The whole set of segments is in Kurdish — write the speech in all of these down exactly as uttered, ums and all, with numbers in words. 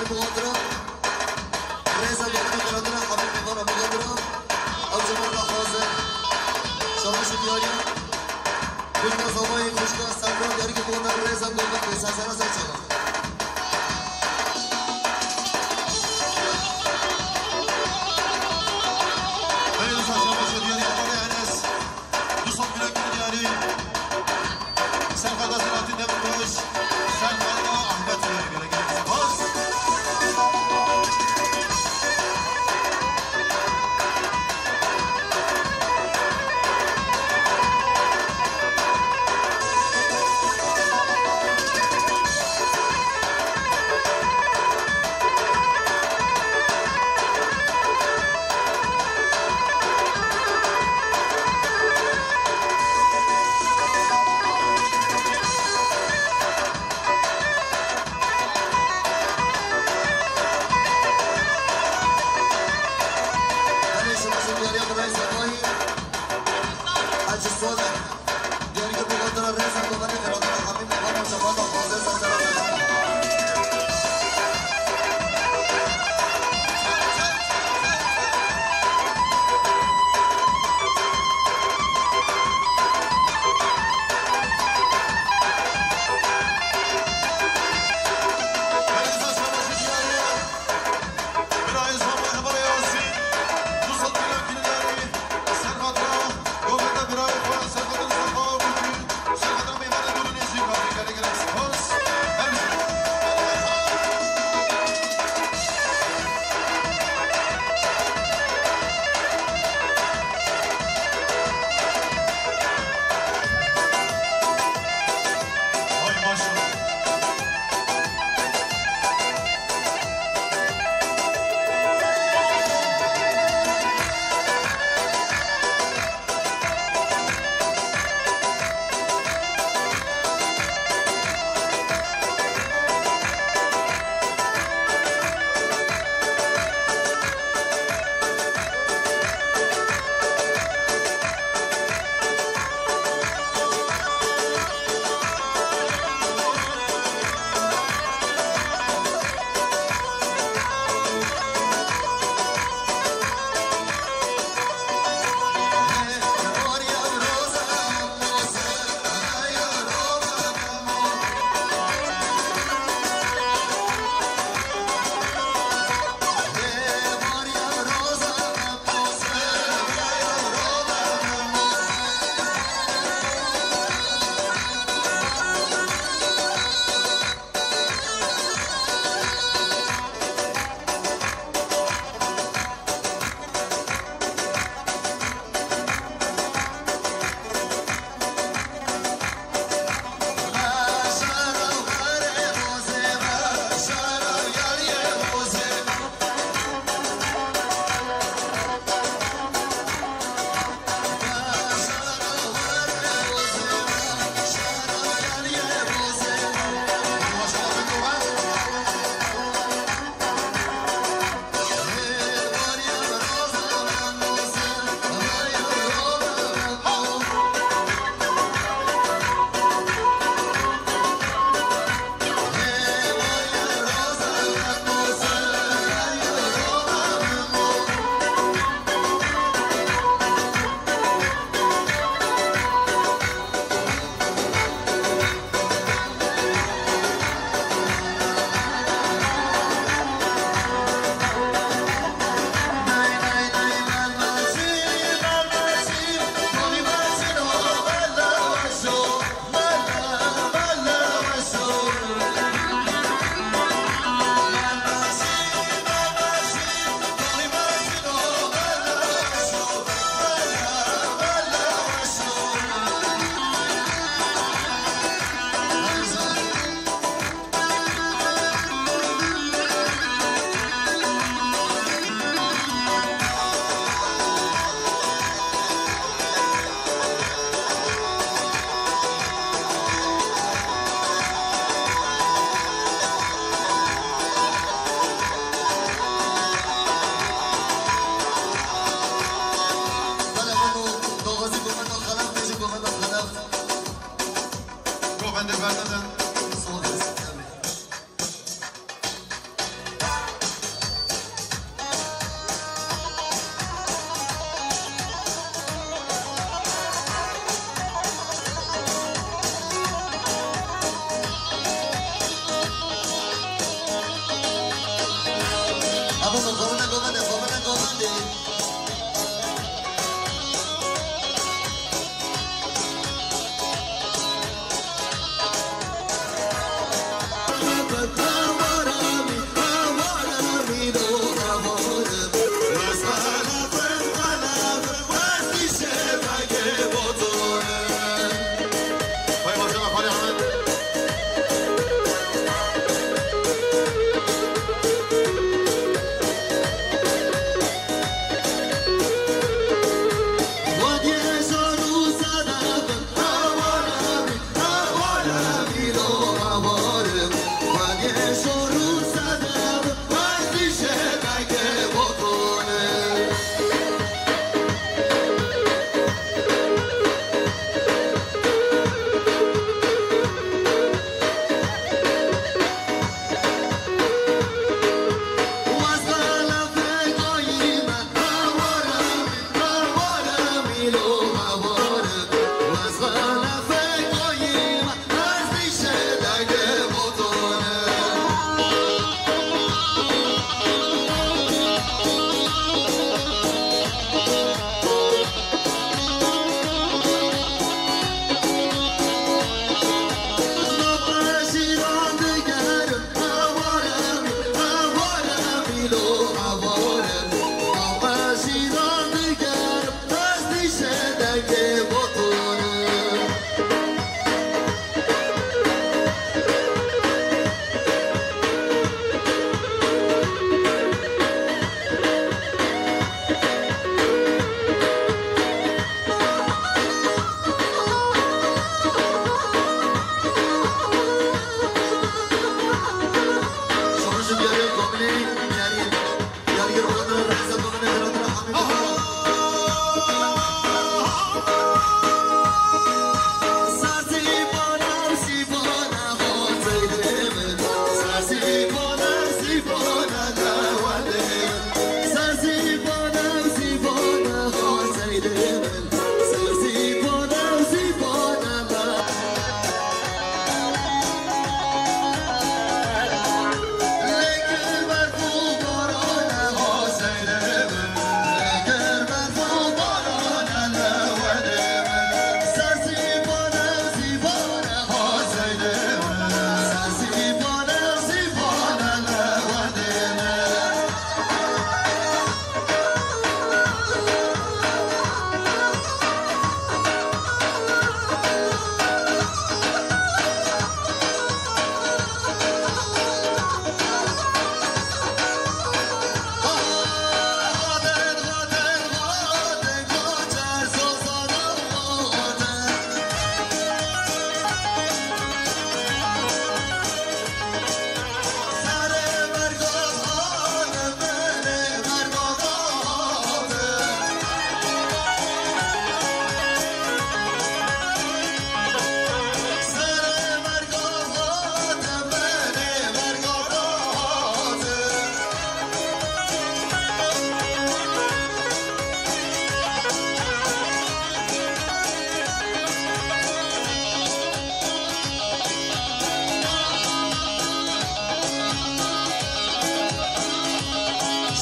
Muxadira, rêza dixin û qirandina Habib Mîvana Muxadira, ew cemal daxwazin, şabaş û diyariya, xwişka Zavayê, xwişka Serkan, diyarî ku muxadira rêza dixin, rêza sera ser çawa. Belê wisa şabaş û diyariya Enes. Du sed kilo kilo diyarî. Serkada Selahattin Demirbaş. Serkada Ahmet Uyer. Gelek gelek spas.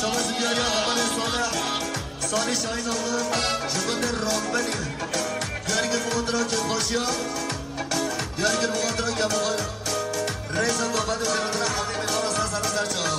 Şabas diyariya Hevalê Salih, Salih Şahînoğlu, ji gundê Rambelî. Diyarî kir bi xwe tira kêfxweşiya. Diyarî kir bi xwe tira kêfxwe-, rêza babetê têra tira hevdê mêvara ser ser ser çawa.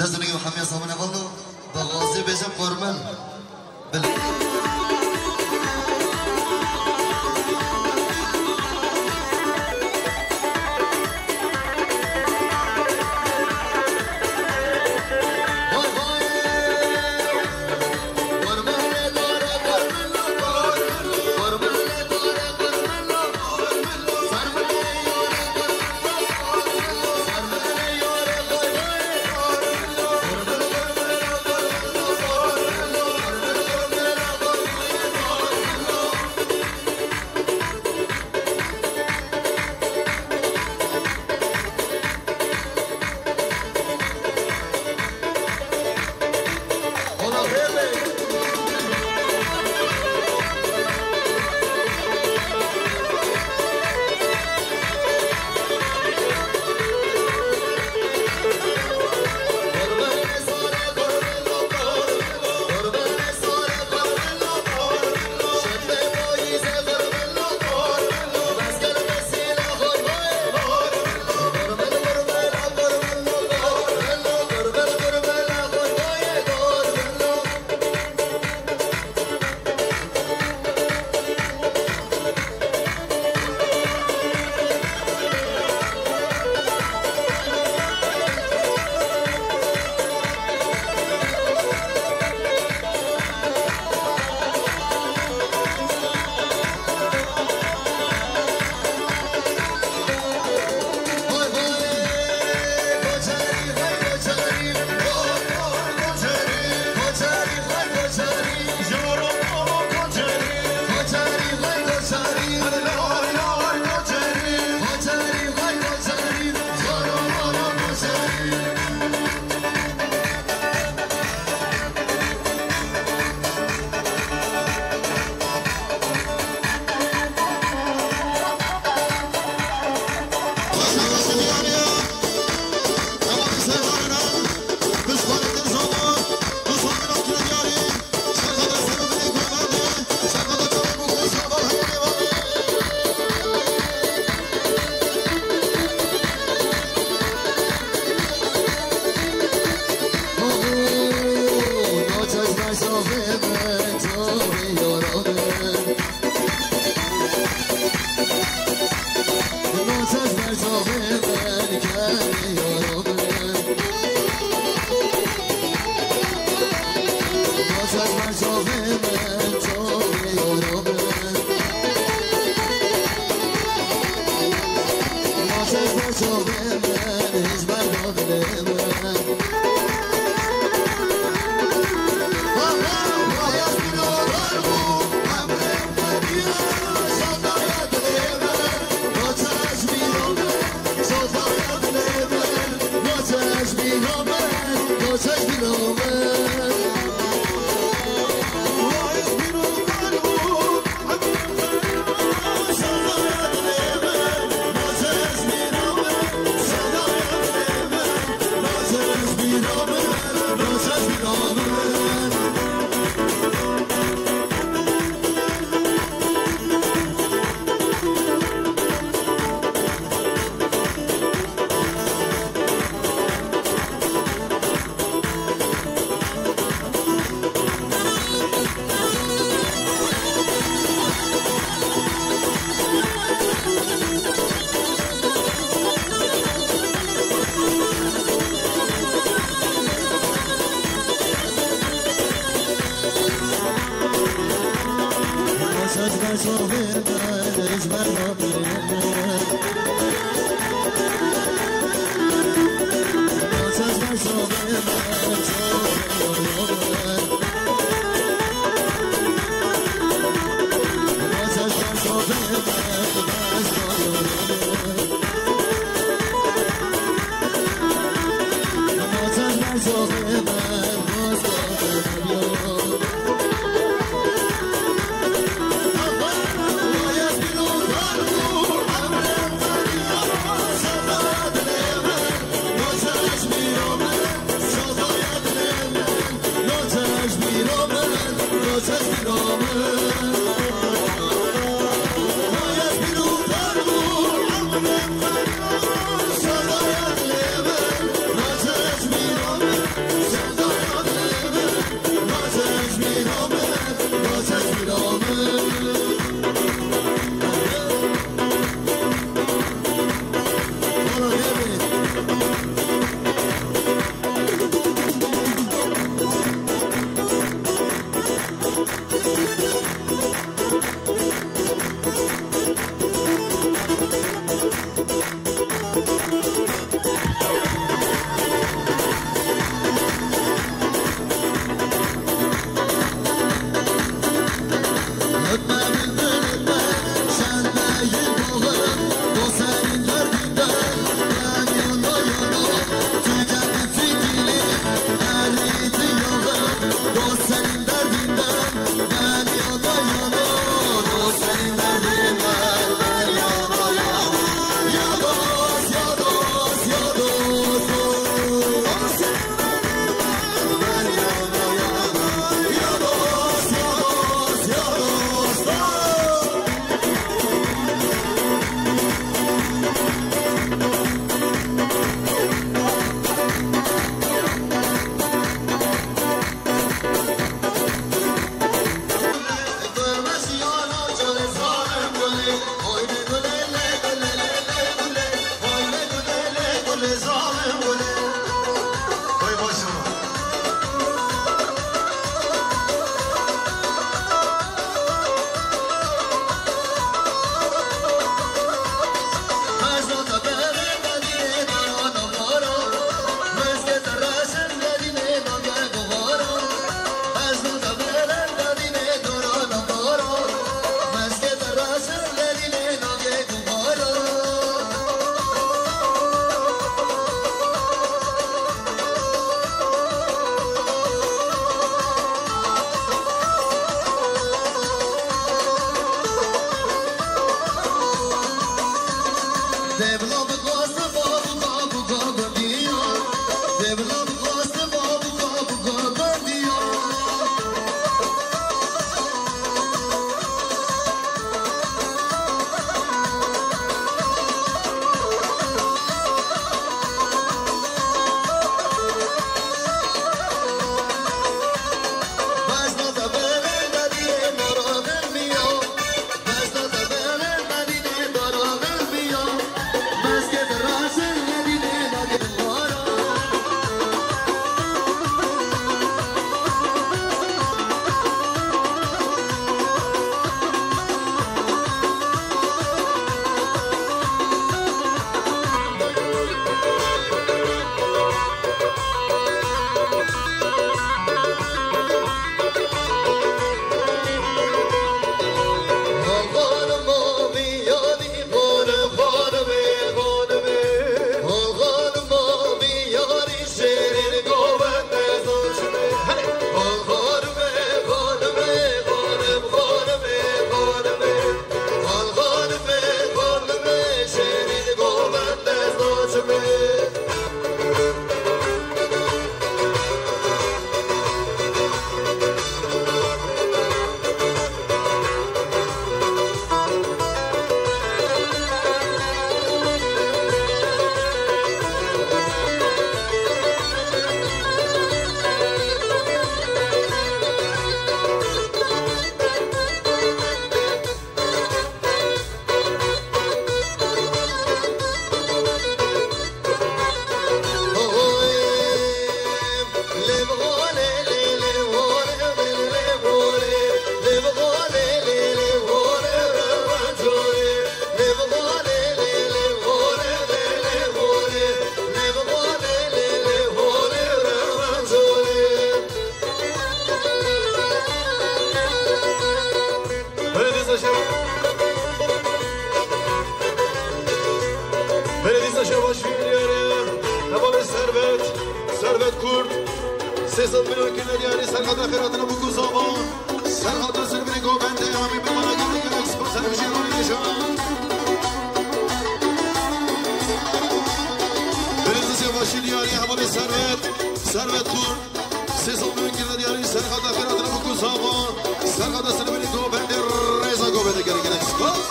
Zindagî Mihemed Samin Efendi, bi xwazê bêje Qormel. Bilê. Belediyesa Şeva-, Belediyesa Şeva Şîriyarê, hevalê Servet, Servet Kurt, sê sed milyon kîlometre diyarî, serhada xêratina Bûk û Zava, serhada Silivînê govende, hemî bi mana gelek gelek spas her bijî ronî nîşan. Belediyesa Şeva Şîriyarê, hevalê Servet, Servet Kurt, Sê sed milyon kîlometre diyarî serhada xêratina Bûk û Zava, serhada Silivînê govende, rêza govende gelek gelek spas.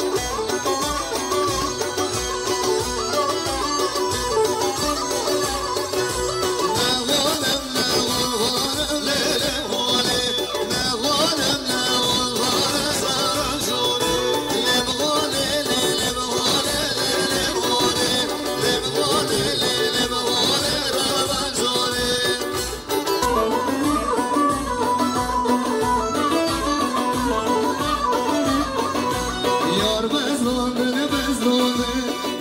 Yar bezlane, bezlane,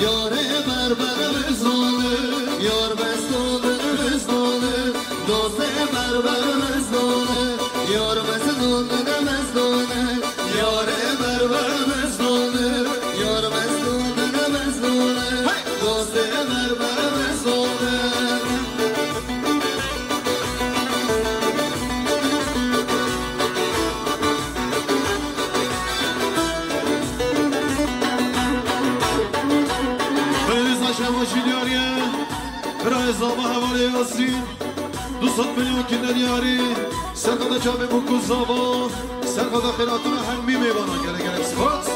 yarê berber bezlane, yar bezlane, bezlane, dostê berber bezlane, yar bezlane, bezlane, yarê berber bezlane, yar bezlane, bezlane, dostê berber bezlane. Belediyesa Şeva Şîriyarê, birayê Zava hevalê Yasîn, du sed milyon kîlometre diyarî, serhada çavê Bûk û Zava, serhada xêratina hemî mêvanan gelek gelek spas.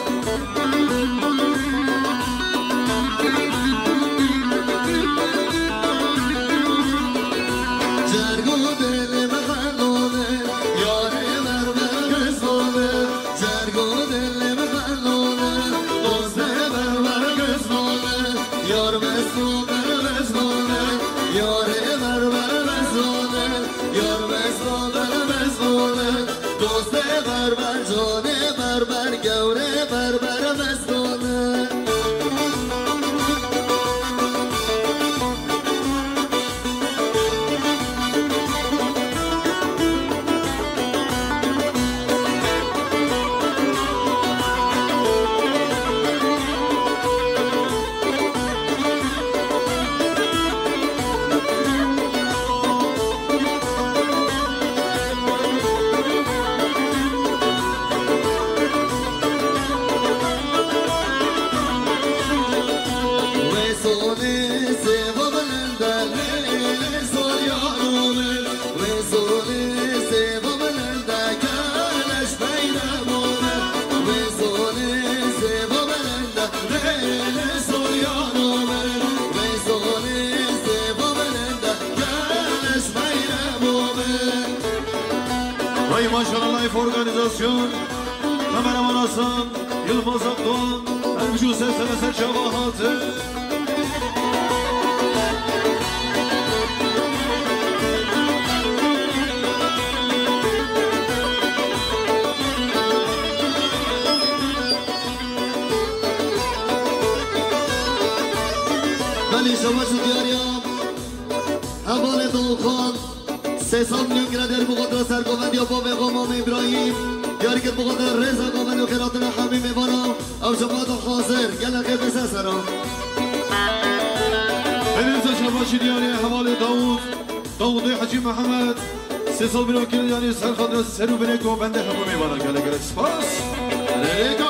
Yarê berber mezvan e, yar mezvan e, mezvan e. Dostê berber, canê berber, gewrê berber mezvan e. Wê sonê sêva bilind e, lê, lê, lê, sor yaro min. Wê sonê sêva bilind e, keleş beyremo min. Wê sonê sêva bilind e, lê, lê, sor yaro min. Wê sonê sêva bilind e, keleş beyremo min. Vay maşallah, live organizasyon. Kameraman Hasan, Yılmaz Akdoğan, her gücü sesine ser çaba hatı. Belê şebaş û diyariya hevalê Doğukan. Sê sed milyon gire der bi xatir sergovendiya bavê xwe Mamê Îbrahîm. Diyar kir bi xatir rêza govend û xêratina hemî mêvana. Ew cemaeta hazir. Gelek xêr bi ser sera. Hêdî şebaşî diyarê hevalê Dawûd. Dawûdê Hecî Mihemed. Sê sed milyon kir diyarê ser xatir ser û binê govendê hemû mêvana. Gelek gelek spas. Rêka.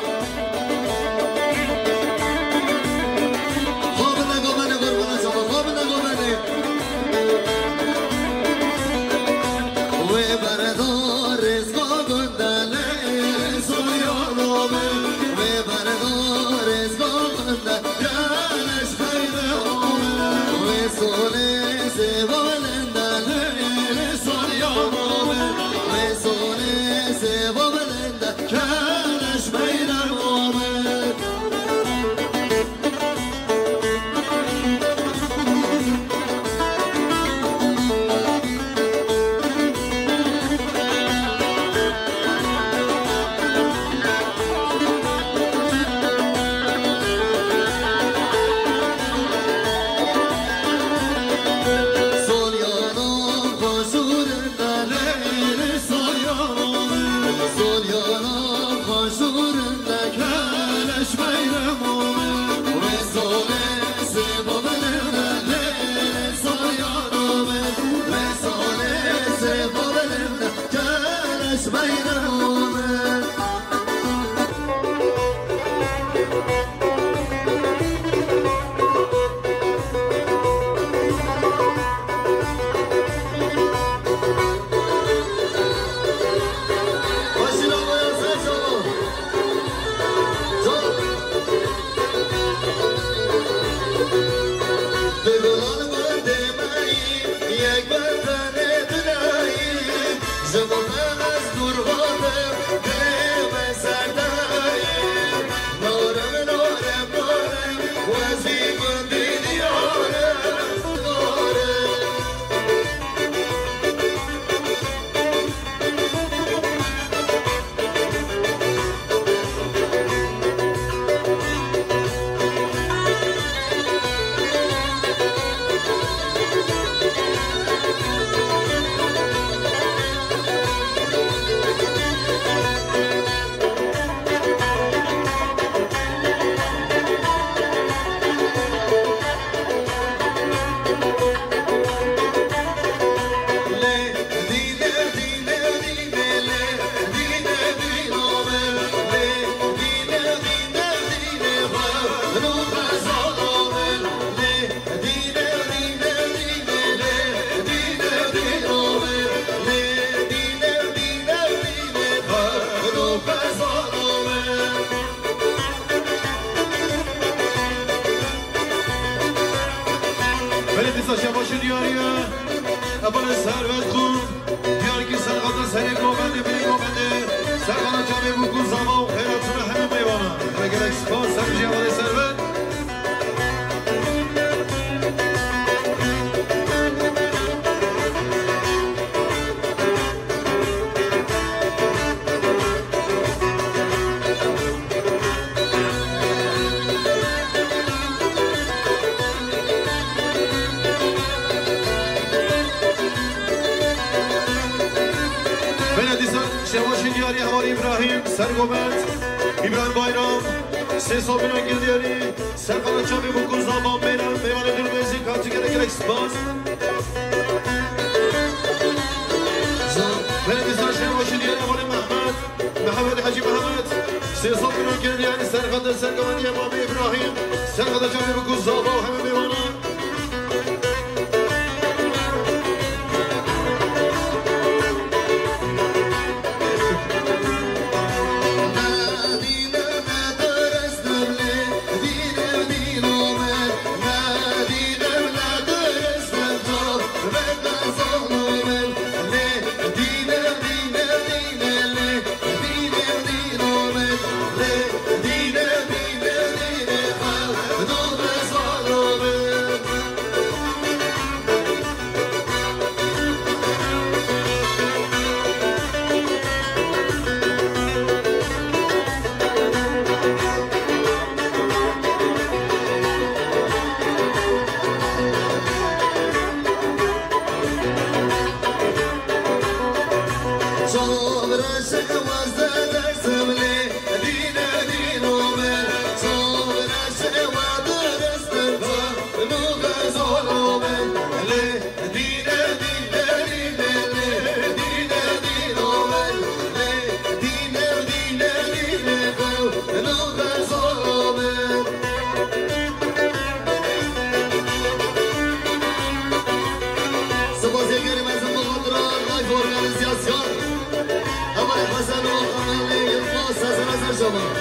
Xwe bide govendê, qurbana çava, xwe bide govendê. Wê berda rêzga gundele soyano min. Wê berda rêzga gunde geleş xeyre min. Wê sonê sêva lendele soyano min. Wê sonê sêva lende geleş xeyre min. Belê dîsa şebaşê diyariye. Hevalê Servet Xan. Diyar kir ser xatir serê govendê, binê govendê. Ser xatir çavê bûk û zava û xêratina hemû mêvanan. Gelek gelek spas, ser jî hevalê Servet. Hevalî Îbrahîm Sergomet, Îbrahîm Bayram, sê sal bîna giriyarî, serqala çavê bû ku zava mêra, mêvanê dûr mêzî, katî gelek gelek spas. Belê dîsa şev başî diyar hevalî Mehmet, Mehmet Hecî Mehmet, sê sal bîna giriyarî, serqala serqala diyar Îbrahîm, serqala çavê bû ku zava û hemî mêvana. Spasiyê gelî mezin bi xatir a live organîzasyon. Hevalê Hesen û Hevalê Yilmaz, Hesen Hesen Şaban.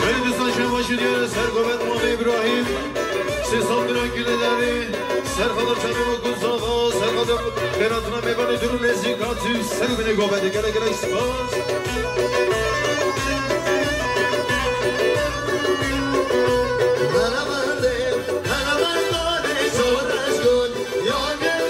Belê dîsa şev başî diyar Sergomet Mamê Îbrahîm, sê sal bîna giriyarî, serqala çavê bû ku zava, serqala bêratina mêvanê dûr û nêzîk, katî ser û binê govendê, gelek gelek spas. Welleh ya min.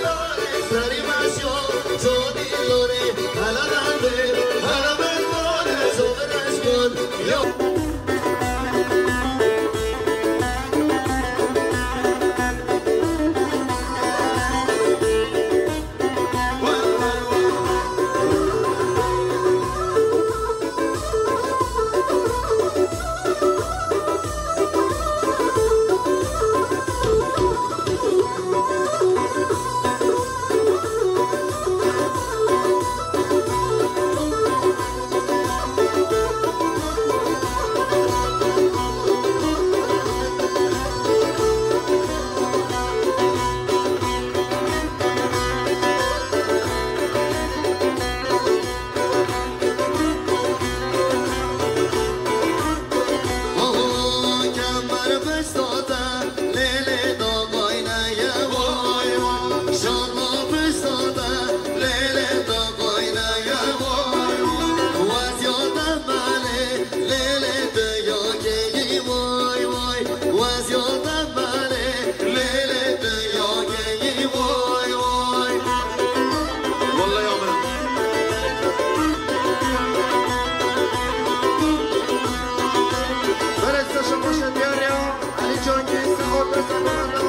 Berê ser şebaşa diyar ya. Elî Cangî, Sixot Esenana,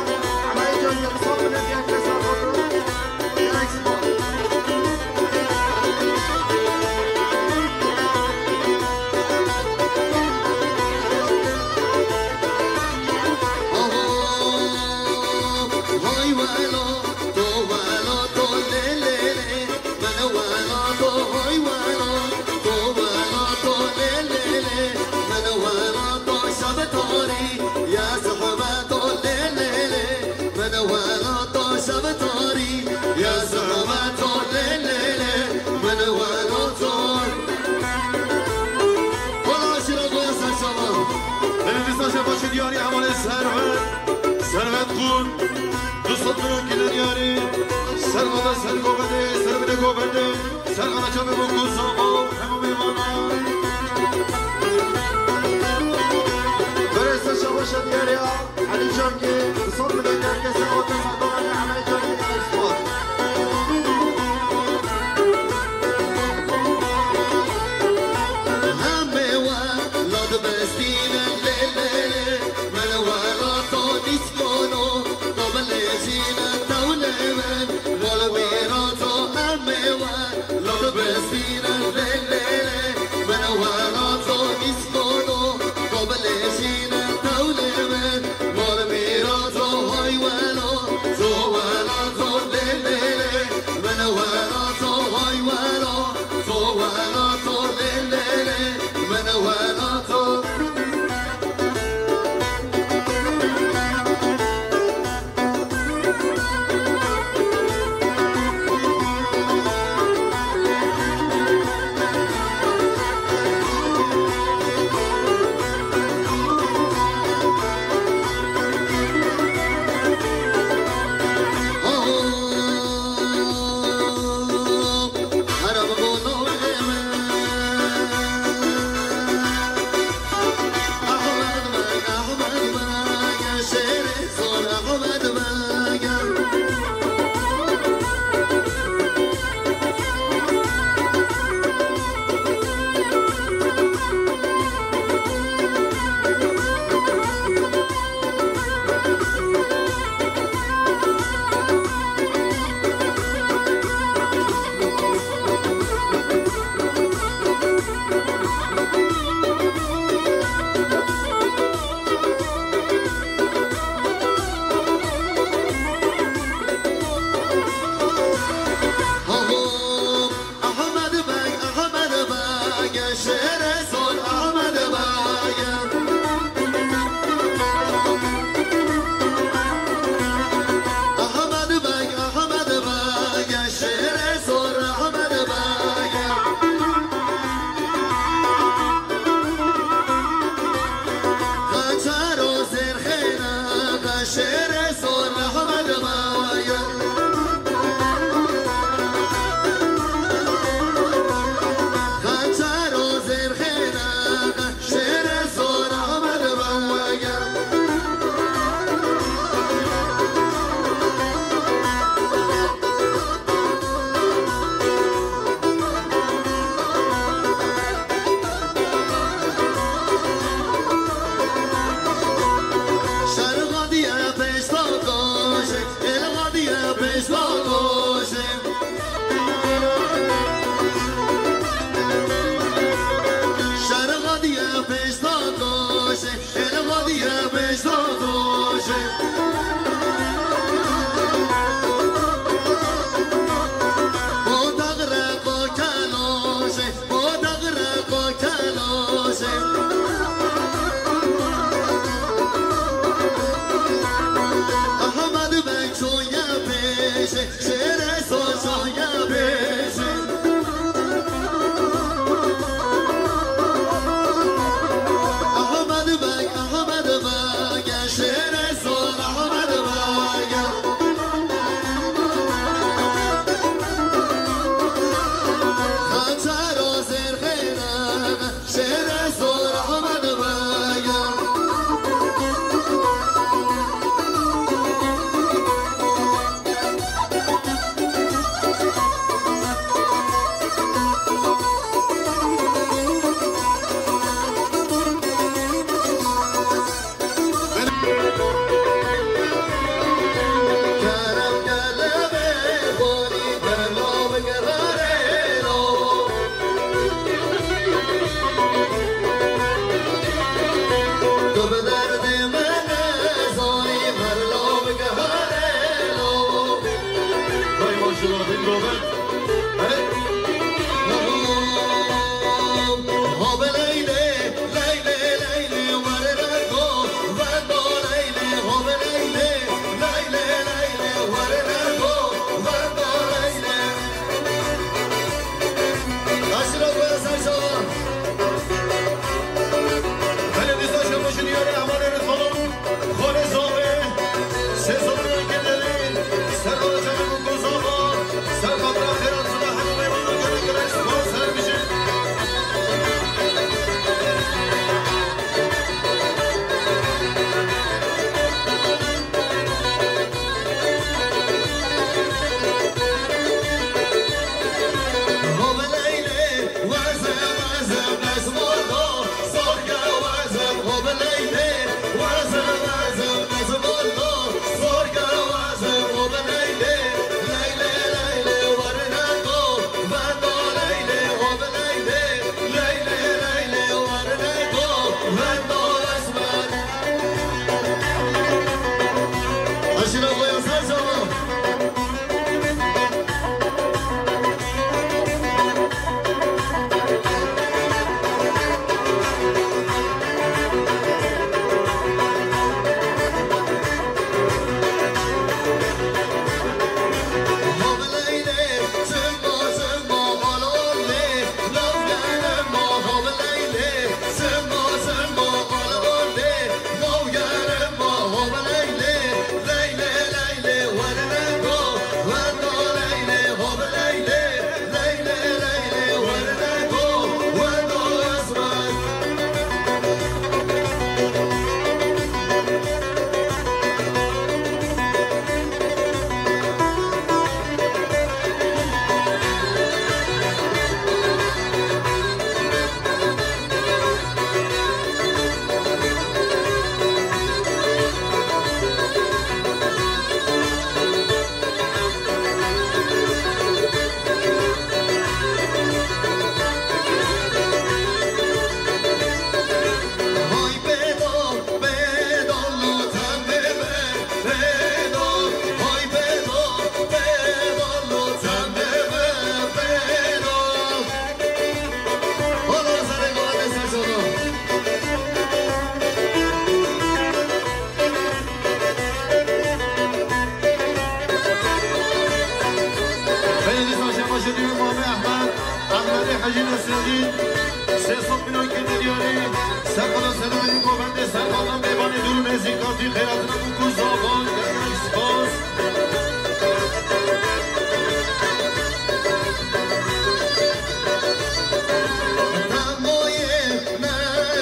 Elî Cangî, Sixot Esenana, Sixot Esenana. Belê dîsa şebaşî diyarî hevalê Servet, Servet Qûn, du sed bîna giriyarî, serqala ser govendê, ser binê govendê. Serqala çavê bû ku zava û hemû mêvanan. Berê ser şebaşa diyar ya, Elî Cangî, bi sed milê derkesê Otel Medoranê Elî Cangî Export. Hemê we la dibestîne. Ehmedê Hecî Nesreddîn, sê sed milyon kirine diyarî, serqada serê wî govendê, serqada mêvanê dûr û nêzîkatî, xêratina bûk û zavan, gelek spas. Demoyê me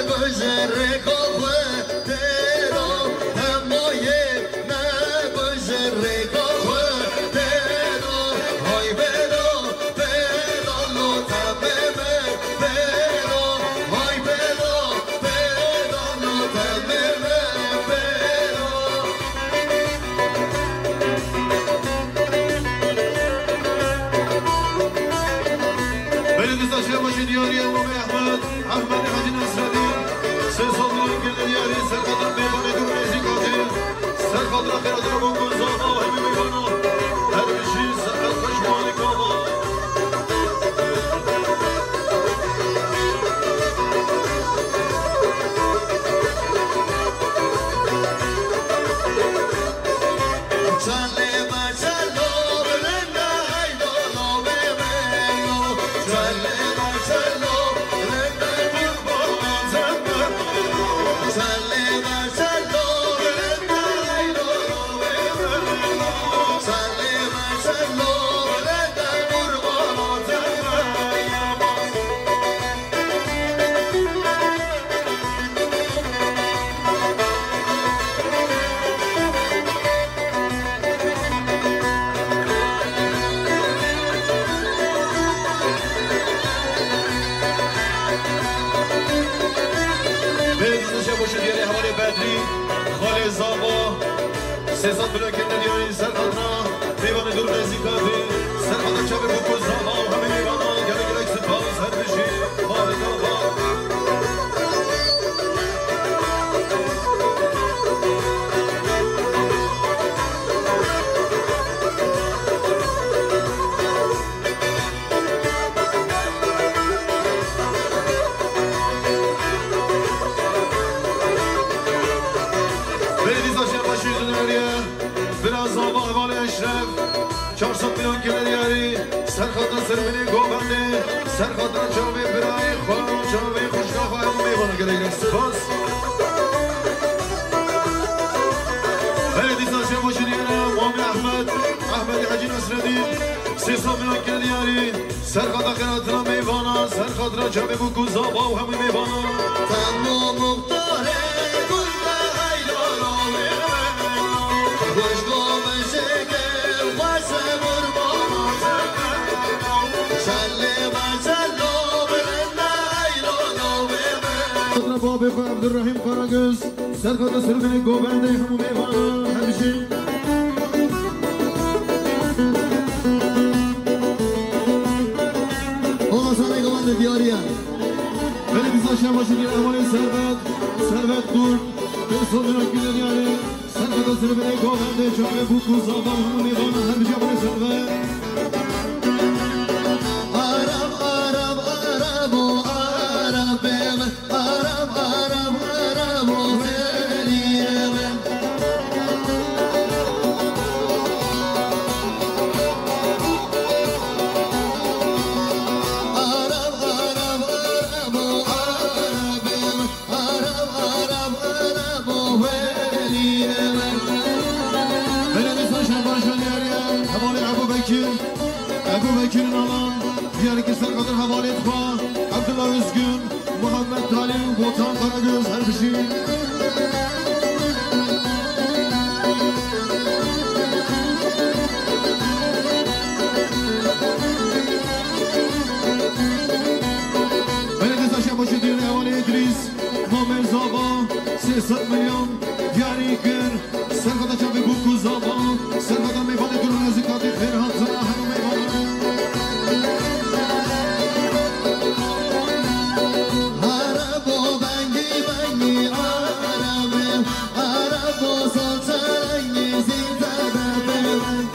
bije rêka xwe têro, demoyê me bije rêka xwe têro, hay bêro, bêro lo temê me, bêro, hay bêro, bêro lo temê me, bêro. Belê dîsa şebaşê diyarî ye, Mamê Ehmed, Ehmedê Hecî Nesreddîn, sê sed milyon kirine diyarî, serqada mêvanê dûr û nêzîkatî, serqada xêratina bûk û zava û hemî mêvana, her bijî, serqet xweş malî kava. Bêrîz şebaşê diyarê hevalê Bedrî, xalê Zava. Sê sed milyon kirine diyarî, serqadna mêvanê dûr nêzîkatî, serqada çavê bûk û zava û hemî mêvana, gelek gelek spas, her bijî, xalê Zava. Belê dîsa şebaşê diyarî ye, bira zava hevalê Eşref, çar sed milyon kirine diyarî, serqada serê wî govendê, serqada çavê birayê xwe, çavê xwişka xwe, hemû mêvana gelek gelek spas. Belê dîsa şebaşê diyarî ye, Mamê Ehmed, Ehmedê Hecî Nesreddîn, sê sed milyon kirine diyarî, serqada xêratina mêvana, serqada çavê bûk û zava û hemî mêvana. Temam muxtarê gul be eylo ravê, xweş go me şêke, xweş e qurbana. Şellê me şello, bilind e eylo ravê. Xatira babê xwe Ebdurrehîm Karagöz. Serqada serê wî govendê hemû mêvana, her bijî. Ola serê govendê diyarî ye. Belê dîsa şebaşê diyarê hevalê Servet, Servet Kurt, pênc sed milyon kirine diyarî. Serqada serê wî govendê çavê bûk û zava hemû mêvana, her bijî hevalê Servet. Arab, Arab, Arab o, Arabê min. Arab, Arab, Arab o, xêrî ye min. Arab, Arab, Arab o, Arabê min. Arab, Arab, Arab o, xêrî ye min. Belê dîsa şebaşê diyarî ye, hevalê Ebû Bekir, Ebû Bekir Nalan, diyarî kir serqada hevalê xwe, Abdullah Özgün. Muhammed Talî û Botan Karagöz, her bijî. Belê dîsa şebaşê diyarê hevalê Îdrîs, Mamê Zava, sê sed milyon diyarî kir. Serqada çavê bûk û zava, serqada mêvanê dûr û nêzîkatî, xêr hatina hemû mêvanan. Arabo bengî bengî arabê, arabo salçe rengî zî zebe bêreng.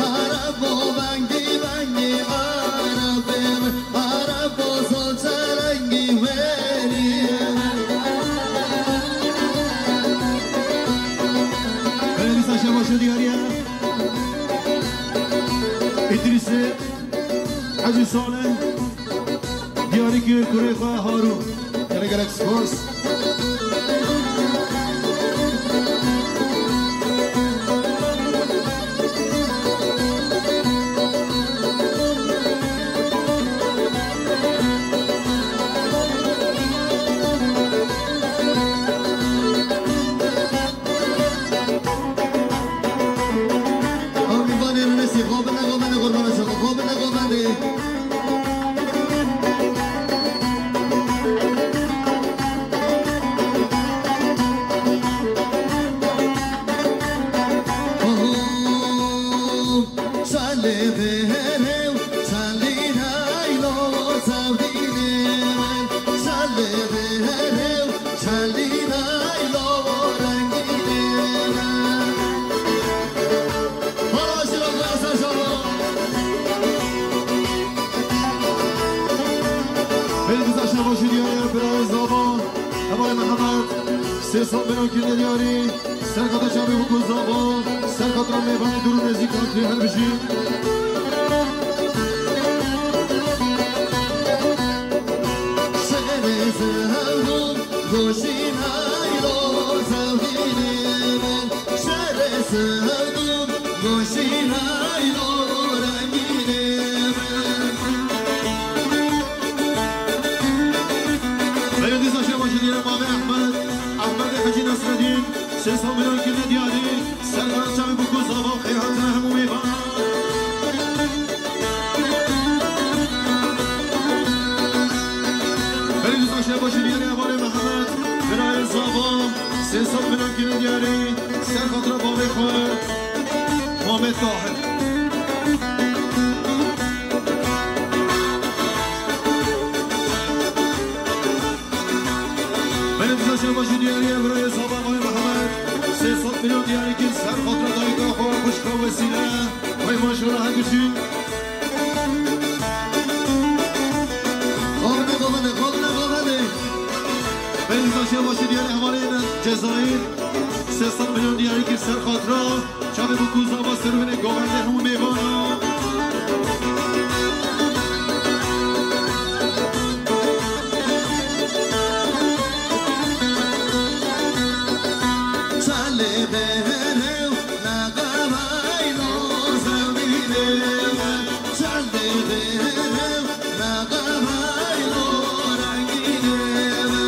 Arabo bengî bengî arabê, arabo Diyariye Îdrîsê Hecî Salih diyarî kir kurê xwe Harûn. Gelek gelek spas. Ew mîvanê Rûniştî, xwe bine, xwe bine, qurbana çawa, xwe bine, xwe bine. Oho, şalê bêrê û şalî naylo sevdînê min, şalê bêrê û Çelî naylo rengînê me. Hala jî rexne ser şava. Belê dîsa şeva jî diyarê birayê zava. Hevalê Mihemed sê sed milyon kirine diyarî. Ser xatra çavê bûk û zava. Ser xatra mêvanê dûr û nêzîkan tê her bijî. Şerê zewdû Goşî naylo zewdînê min, şerê sewdû, goşî naylo rengînê min. Belê dîsa şeva jî diyarê mavê Ehmed, Ehmedê Hecî Nesredîn, sê sed milyon kirine diyarî. Serdan çavê bûk û zava xêr hatine hemû mêvanan. Belê dîsa şeva jî diyarê hevalê Mihemed, birayê zava, sê sed milyon kirine diyarî, ser xatira bavê xwe, Muhammed Tahir. Belê dîsa şeva jî diyarî ye birayê zava Mehmet. Sê sed milyon diyarî kir ser xatira dayika xwe xwişka Wesîle. Wey maşallah her biçî. Xavine, xavine, xavine, xavine. Belê dîsa şeva jî diyarî hevalên Cezayir. Sê sed milyon diyarî kir ser xatira. Çavê bûk û zava serwênê govendê hemû mêvanan. Çalê bêrê û neqebaylo zewdînê me. Çalê bêrê û neqebaylo rengînê me.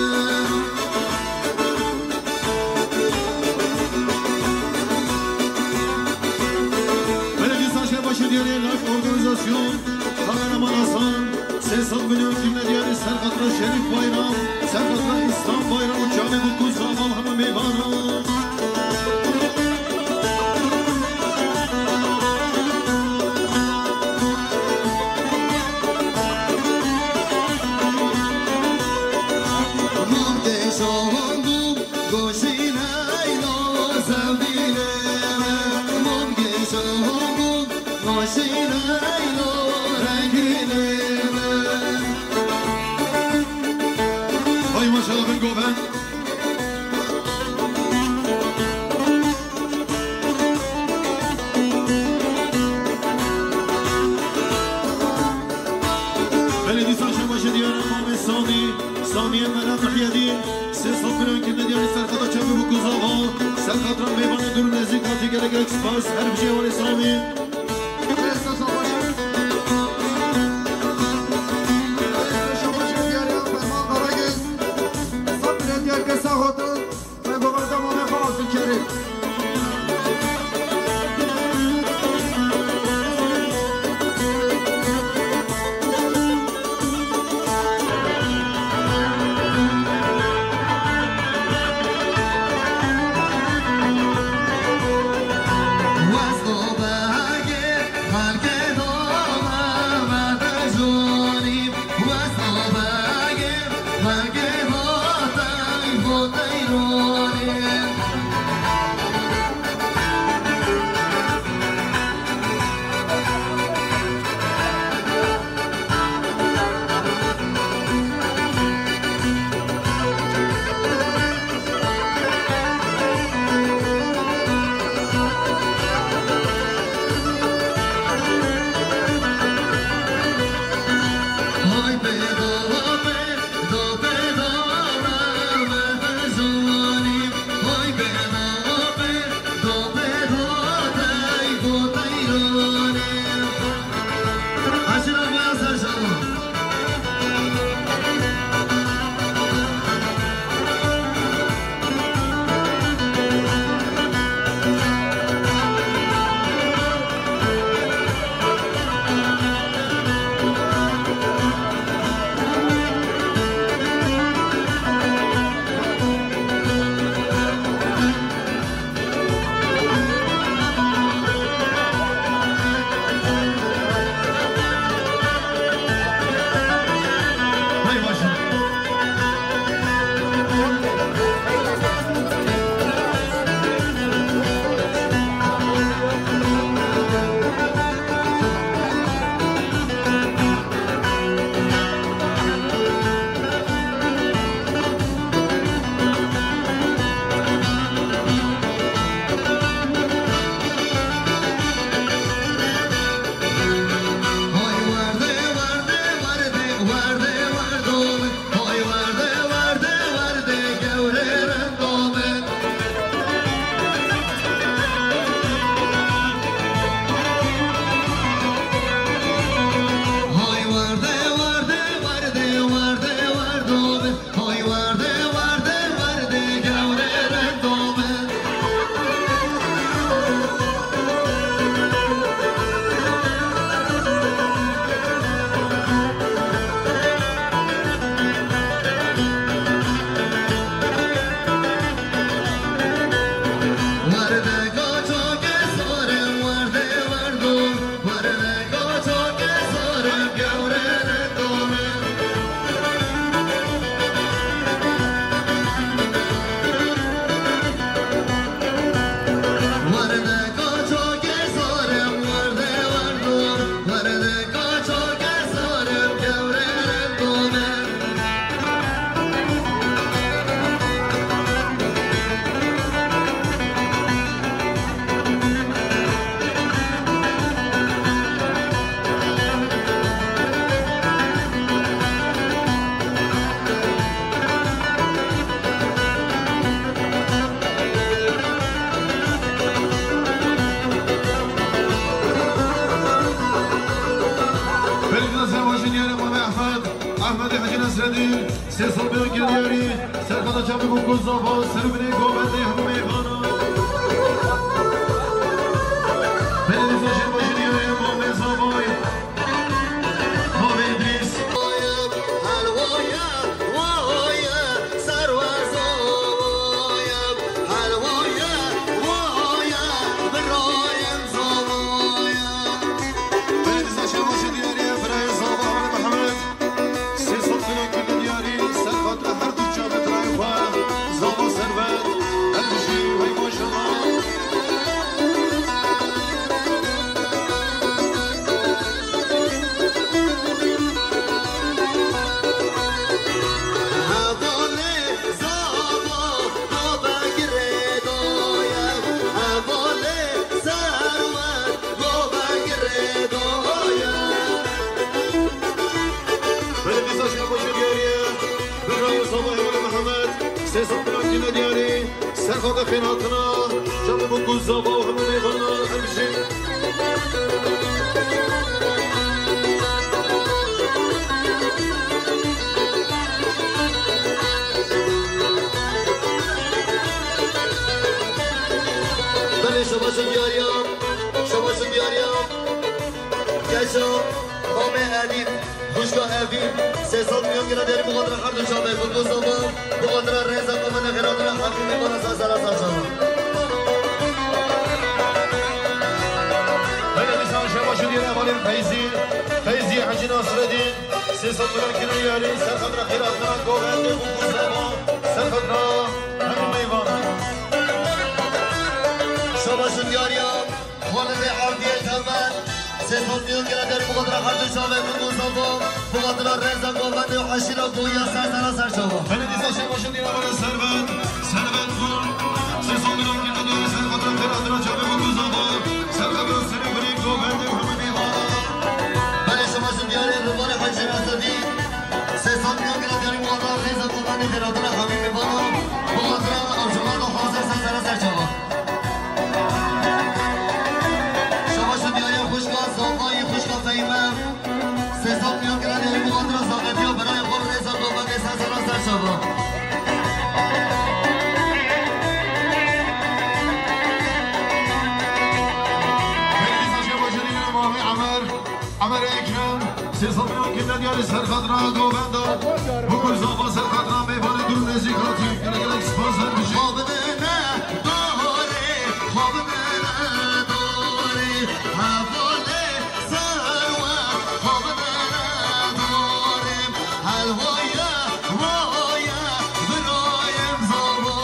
Belê dîsa şeva jî diyarê Life Organizasyon, Kameraman Hasan, sê sed milyon kirine diyarî ser xatira Şerîf Bayram, ser xatira Îslam Bayram û çavê bûk û zava hemû mêvanan. Goşî naylo zewdînê me, mom gêşo bû, goşî naylo rengînê me. Hay maşallah bin govend. Belê dîsa şeva jî diyarê Mamê Samî, Samiyê Mela Mihyedîn. Sê sed milyon kirine diyarî ser xatra çavê bûk û zava, ser xatra mêvanê dûr û nêzîkan tê gelek gelek spas. Her bijî hevalê Samî. Belê dîsa şeva jî diyarê Ferman Karagöz. Sed milyon diyar kir ser xatra. Ve govenda Mamê xwe Abdulkerim. Belediye Başkanı Muhammed Ahmet, Ahmet Hacı Nasreddin, Sê sed milyon diyarî, serkada çavê bûk û zava, serûbinê govendê hemû mêvanan. Belediye Başkanı Muhammed Zavay, Muhammed İdris. Belediye Başkanı diyarî, Firayê Zava Mehmet. Sê sed milyon kirine diyarî, ser xatira her du çavê birayê xwe, Zava Servet, her bijî, hey maşallah. Hevalê Zava, navê girêdayê, hevalê Servet, navê girêdayê. Belediye Başkanı Başar Yariye, Birayê Zava Hevalê Mehmet, sê sed milyon kirine diyarî, serxada xêr hatina, çavê bûk û zava û hemû mêvanan, her bijî. Belê şabaşin diyariya, şabaşin diyariya. Keşa, Homê Elî, xwişka Evîn, sê sed milyon kira derî, bi xatira her du çavê xwe, bi zava, bi xatira rêza xwe, bi xêratina hemî mêvana ser sera ser çava. Hele dîsan şebaşin yere hevalên Feyzî, Feyzî Hecî Nasreddîn, sê sed milyon kira yarî, ser xatira xêratina govendê bûk û zava, ser xatira hemî mêvanan. Şebaşin diyariya. Xalidê Evdiyê Temel, sê sed milyon kira derî, bi xatira her du çavê xwe, bi zava, bi xatira rêza govendê û eşîra Goya ser sera ser çava. Hele dîsa şebaşin diyara Servet, Servet Gul, sê sed milyon kira derî, ser xatira xêr hatina çavê xwe, bi zava, ser xatira serê birê govendê û hemî mêvanan. Belê şebaşin diyarê Rivanê Hecî Esedî, sê sed milyon kira derî, bi xatira rêza govendê xêr hatina hemî mêvanan, bi xatira encûmena hazir ser sera ser çava. Şebaşin diyariya xwişka Zavayî, xwişka Feyme. Sê sed milyon kira derî, bi xatira zavetiya birayê xwe, bi rêza govendê ser sera ser çava. Belediye Başkanı Mehmet Emer. Emer Ekrem, sê sed milyon kirine diyarî, ser xatira govenda. Bûk û zava, ser xatira mêvanê dûr û nêzîk hatî. Gelek gelek spas, her bijî. Xwe bidine dorê, xwe bidine dorê. Hevalê Serwet, xwe bidine dorê. Helwaya, waya, birayê zava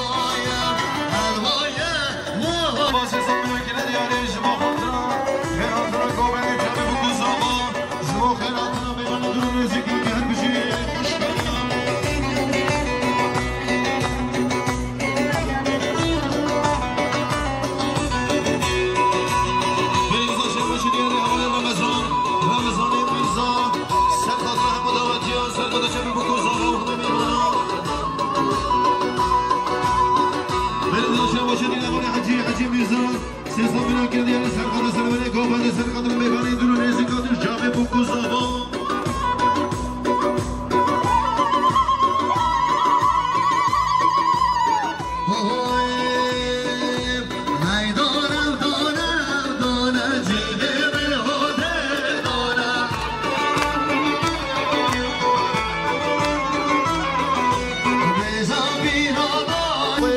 ye. Helwaya, waya. Spas, sê sed milyon kirine diyarî, ji bo xatira xêr hatina govendê çavê bûk û zava. Ji bo xêr hatina mêvanê dûr û nêzîk, her bijî, xweş bibînin. Belediye Başkanı diyarê hevalê Remezan, Remezanê Mîrza, ser xatira hemû dawetiyan, ser xatira çavê bûk û zava û hemû mêvanan. Belediye Başkanı diyarê hevalê Hecî, Hecî Mîrza, Sê sed milyon kirine diyarî, ser xatira serwerê govendê, ser xatira mêvanê dûr û nêzîk hatî, çavê bûk û zava. Hoy, hey dona, dona, dona, cîdê min hode dona. Bêja bîra dona.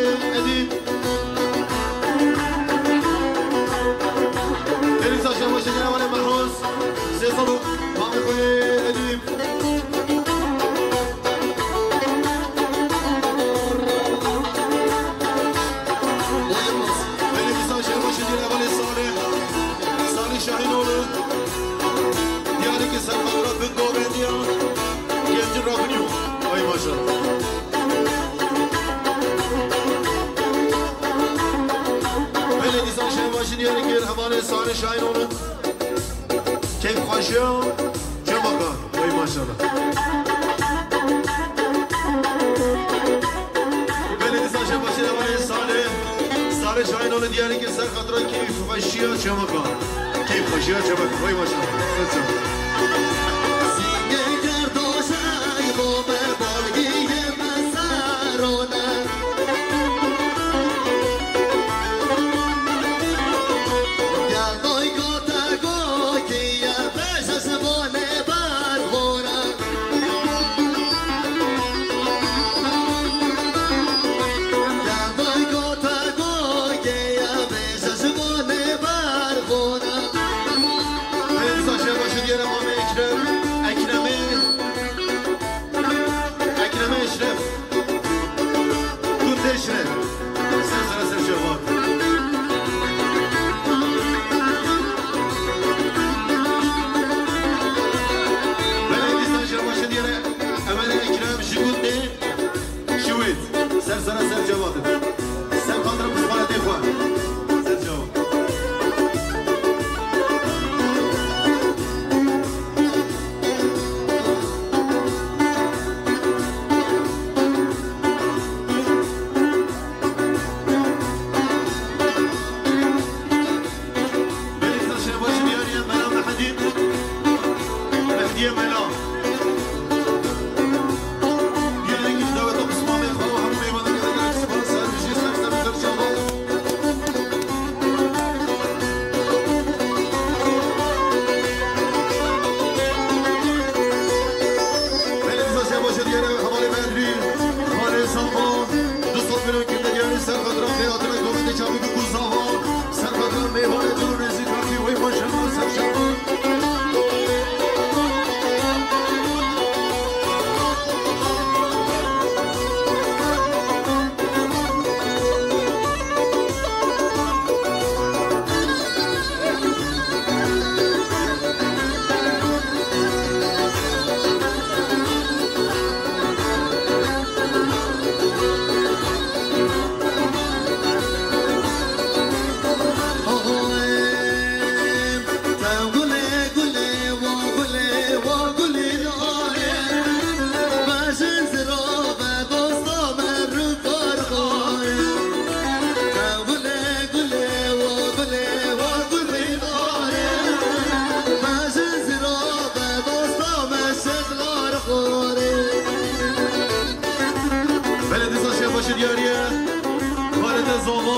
Elîsa Şebaşê Gerawanê Mehroz, sê sed û, mamê xwe yê Hevalê Sarê Şahînoğlu. Keyfxweşiya çemaka. Oy maşallah. Belê dîsa şebaşê hevalê Sarê. Sarê Şahînoğlu diyarî kir ser xatira keyfxweşiya çemaka. Keyfxweşiya çemaka. Oy maşallah. Ser çemaka. Belê dîsa şebaşê diyarê mamê Ekrem. Ekremê Ekrem Eşref. Gundê Şirê. Ser sera ser şevat. Belê dîsa şebaşê diyarê Emelê Ekrem ji gundê Şiwêt. Ser sera ser şevat. Ser xatira pismaretê xwe. Ser şevat. Belê dîsa şebaşê diyarê Mela Mehedî. Mehdiyê Mela. Diyarê kî daweta pismamê xwe û hemû mêvanê gelek gelek spas. Ser bijî, ser ser ser çava. Belê dîsa şebaşê diyarê hevalê Bedrî, hevalê Samba, du sed milyon kirine diyarî ser xatira xêr hatina govendê çavî bû ku zava, ser xatira mêvanê dûr û nêzîk hatî, wey maşallah ser şevan. Belê dîsa şebaşê diyarî ye. Xalê te zava.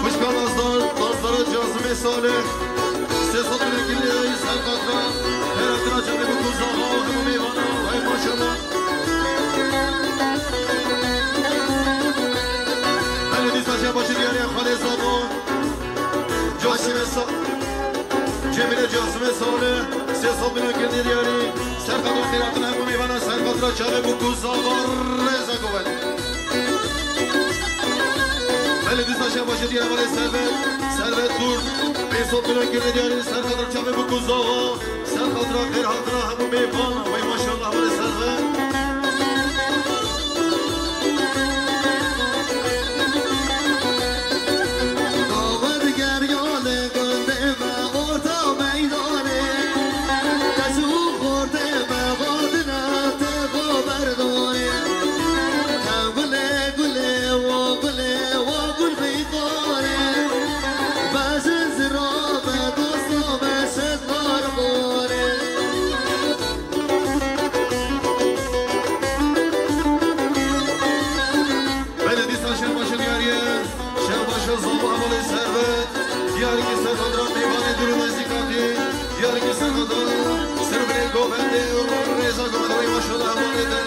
Xwişka nazdar, nazdara Cazimê Salih. Sê sed milyon kirine diyarî ser xatira. Her xatira çavê bû ku zava û hemû mêvana. Hey maşallah. Belê dîsa şebaşê diyarî ye xalê zava. Casimê Sa-, Cemîle Casimê Salih, sê sed milyon kirine diyarî, ser xatira xêratina hemû mêvana, ser xatira çavê bû ku zava rêza govend. Belê dîsa şebaşê diyarê hevalê Servet, Servet Kurt, pênc sed milyon kirine diyarî, ser xatira çavê bû ku zava. Ser xatira xêr hatina hemû mêvan, wey maşallah, wey serve. Dawe diger yalê gundê me orta meydanê, kes û xortê me vadine tê xwe berdayê. Gulê, gulê, wa gulê, wa gul xîxanê. Bezin zira be dosta me şedlar xorê. Belê dîsa şer baş diyarî ye. Şer baş zava hevalê servet. Diyarî ki ser xatira mêvanê dûr û nêzîk hatî. Diyarî ki ser xatira servê govendê û rêza govendê. Wey maşallah hevalê te.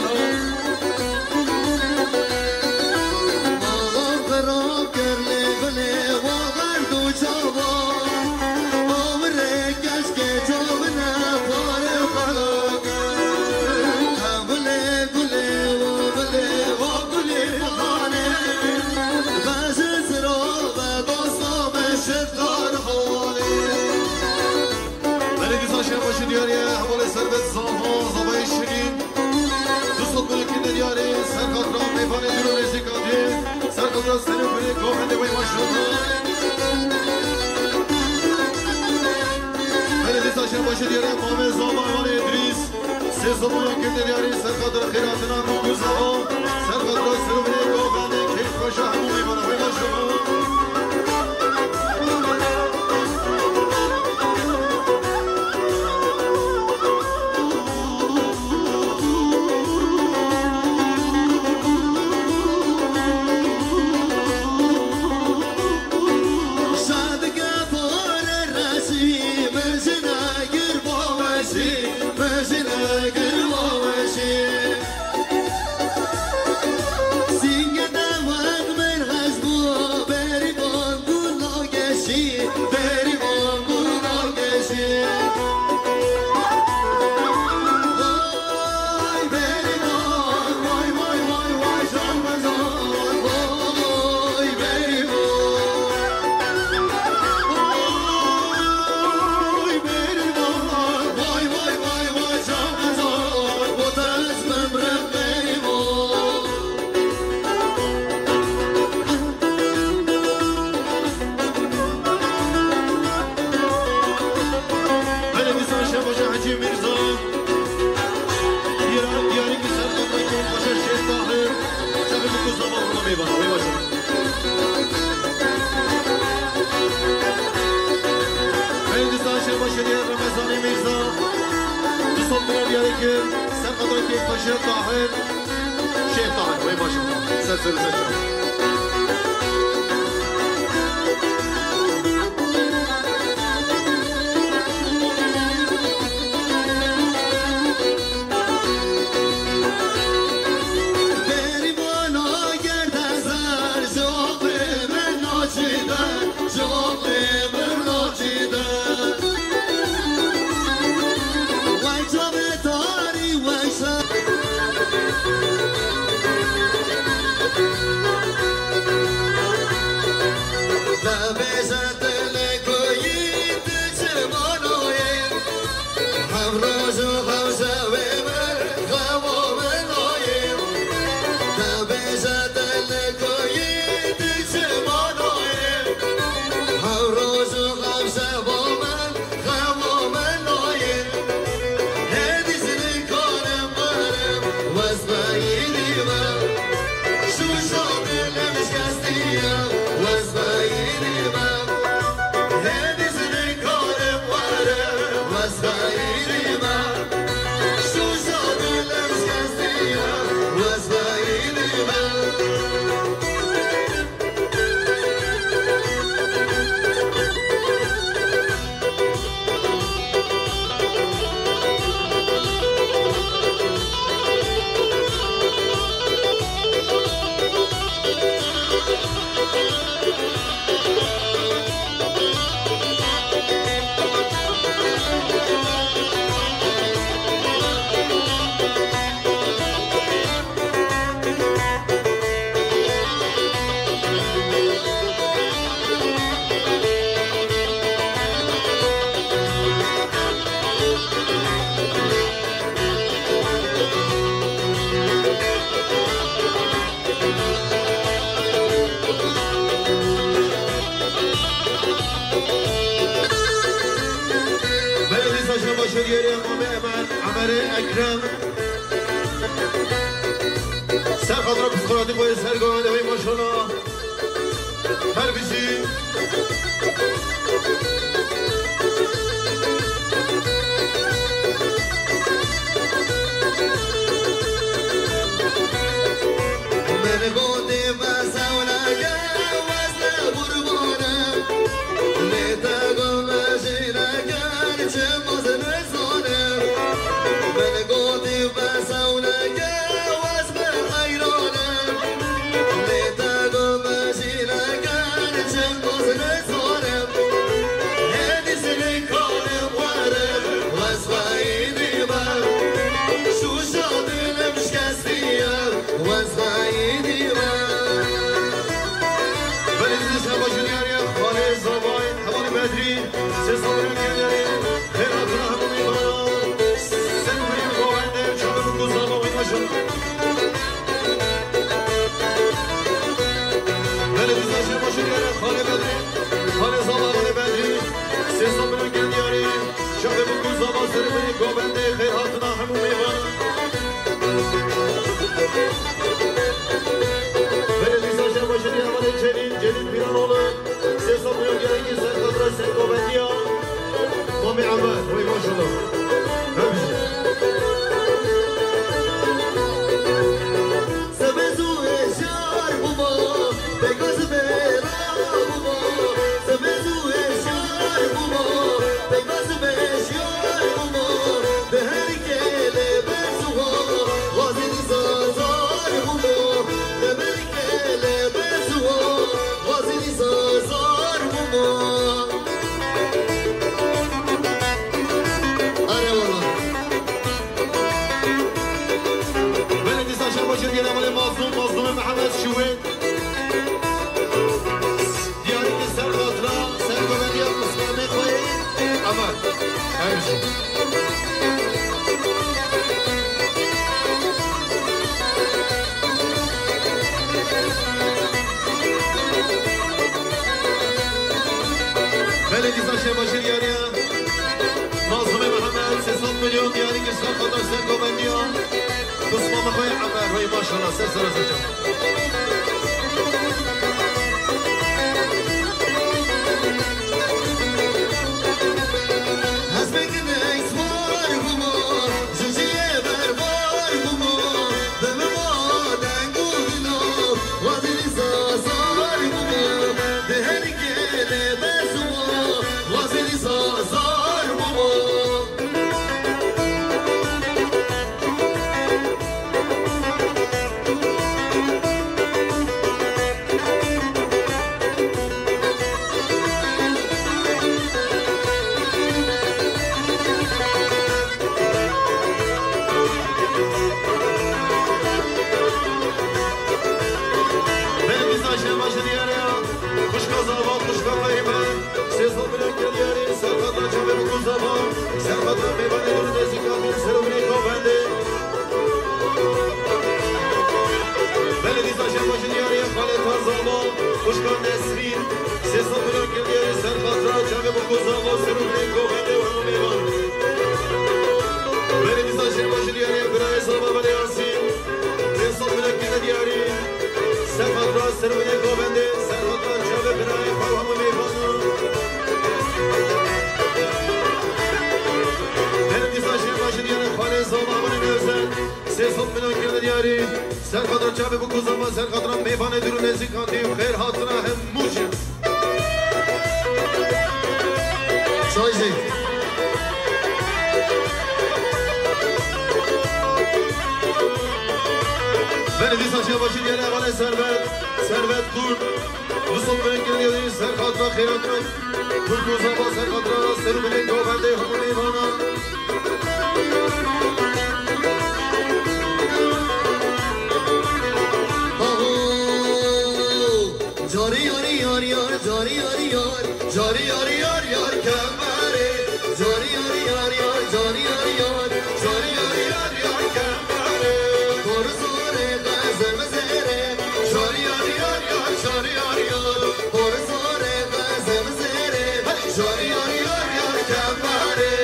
Serokê govendê wê maşallah. Belê dîsa şer başı diyere Mamê Zava Wanê Îdrîs. Sê sed milyon kete diyarî ser xatir xêratina Mûk û Zava. Ser xatir serokê govendê keyf xweşa hemû mêvana wê maşallah. Belê dîsa şebaşa Hecî Mîrza. Diyar-, diyarî ki ser xatirê keyf xweşa Şêx Tahir. Çavê min ku zava vurma mêvan. Wê baş. Belê dîsa şebaşa diyar Remezanê Mîrza. Du sed lira diyarî ki ser xatirê keyf xweşa Tahir. Şêx Tahir, wê baş. Ser ser ser. Belê dîsa şebaşa diyarê Mamê Emer, Emerê Ekrem. Ser xatira psîkolojî xwe ser govendê wê maşallah. Her bijî. Min gotî bes ew neke wezne qurbanim. Lê te got me jî neker çi mezin Min gotî bes ew neke wez bi heyranim. Lê te got me jî neker çi mezin zanim. Hêdî jî nikarim werim wez xeyîdî me. Şûşa dilim şikestiye wez xeyîdî me. Belê dîsa şebaşa diyarê Xalê Zavay, Hevalê Bedrî, sê sed lira kêderê. Xêr hatina hemû mêvanan. Ser û birîn govendê çavê min ku zava wê meşin. Dîsa şer baş diyare Xalê Bedrî, Xalê Zava Xalê Bedrî, sê sed milyon gel diyarî, çavê bûk û zava serê binê govendê, xêr hatina hemû mêvan. Belê dîsa şer baş diyare Xalê Celîl, Celîl Pîranoğlu, sê sed milyon gel diyarî ser xatira ser govendiya. Mamê Emer, wey maşallah. Hemşire. Sebez û hêşyar bûma, pêkaz bêra bûma. Sebez û hêşyar bûma, pêkaz bêşyar bûma. Di her kêlê berz û xazî dîsa zar bûma. Di her kêlê berz û xazî dîsa zar bûma. Erewala. Belê dîsa şer baş diyare Hevalê Mazlûm, Mazlûmê Mihemed Şiwêt. Diyarî ki ser xatira, ser govendiya pismamê xwe yê Emer. Hemşire. Belê dîsa şer baş diyare Mazlûmê Mihemed, sê sed milyon diyarî ki ser xatira ser govendiya. Pismamê xwe yê Emer, wey maşallah, ser sera ser çava. Hespê ginek swar bûma, ji cihê berbar bûma, bi min va deng û dilo, xwezî dîsa zar bûma, di her kêlê berz û xwezî dîsa zar bûma. Belê dîsa şer baş diyare ya. Xwişka zava, xwişka Fehîme. Sê sed milyon gel diyarî, ser xatira çavê bûk û zava, ser xatira mêvanê dûr û nêzîkan, ser û binê govendê. Belê dîsa şer baş diyare ya, Xalê Tazava, xwişka Nesrîn. Sê sed milyon gel diyarî, ser xatira çavê bûk û zava, ser û binê govendê û hemû mêvan. Belê dîsa şer baş diyare ya, birayê zava Belê Yasîn. Sê sed milyon gel diyarî. Ser xatira serwênê govendê, ser xatira çavê birayê xwe û hemû mêvanan. Her dîsa şer baş diyare Xalê Zava Amanê Nevzat. Sê sed milyon gel diyarî. Ser xatira çavê bûk û zava, ser xatira mêvanê dûr û nêzîkan dî û xêr hatina hemû jin. Çaycî. Belê dîsa şer baş diyare Hevalê Servet, Servet Kurt. Du sed milyon gel diyarî, ser xatira xêratinan. Kurt û zava, ser xatira ser û binê govendê hemû mêvanan. Aho! Carî yarî yar yar, carî yarî yar, carî yarî yar yar kemberê. Carî yarî yar yar, carî yarî yar, carî yarî yar yar kemberê. Xor zorê xezem zêrê, carî yarî yar yar, carî yarî yar. Xor zorê xezem zêrê, hey, carî yarî yar yar kemberê.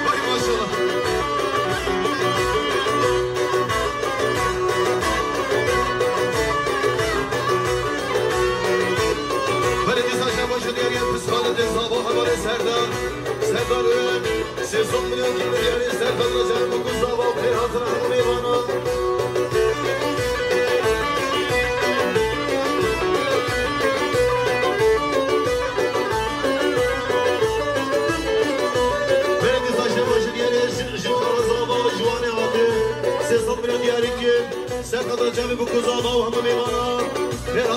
Hay maşallah. Belê dîsa şer baş diyare ya, pismamê zava Hevalê Serdar. Serdar Öğen. Sê sed milyon gel diyarî, ser xatira çavê bûk û zava, xêr hatina hemû mêvanan. Belê dîsa şer baş diyare ji, ji Xalê Zava, ji Wanê hate. Sê sed milyon diyarî ki, ser xatira çavê bûk û zava û hemû mêvanan. Xêr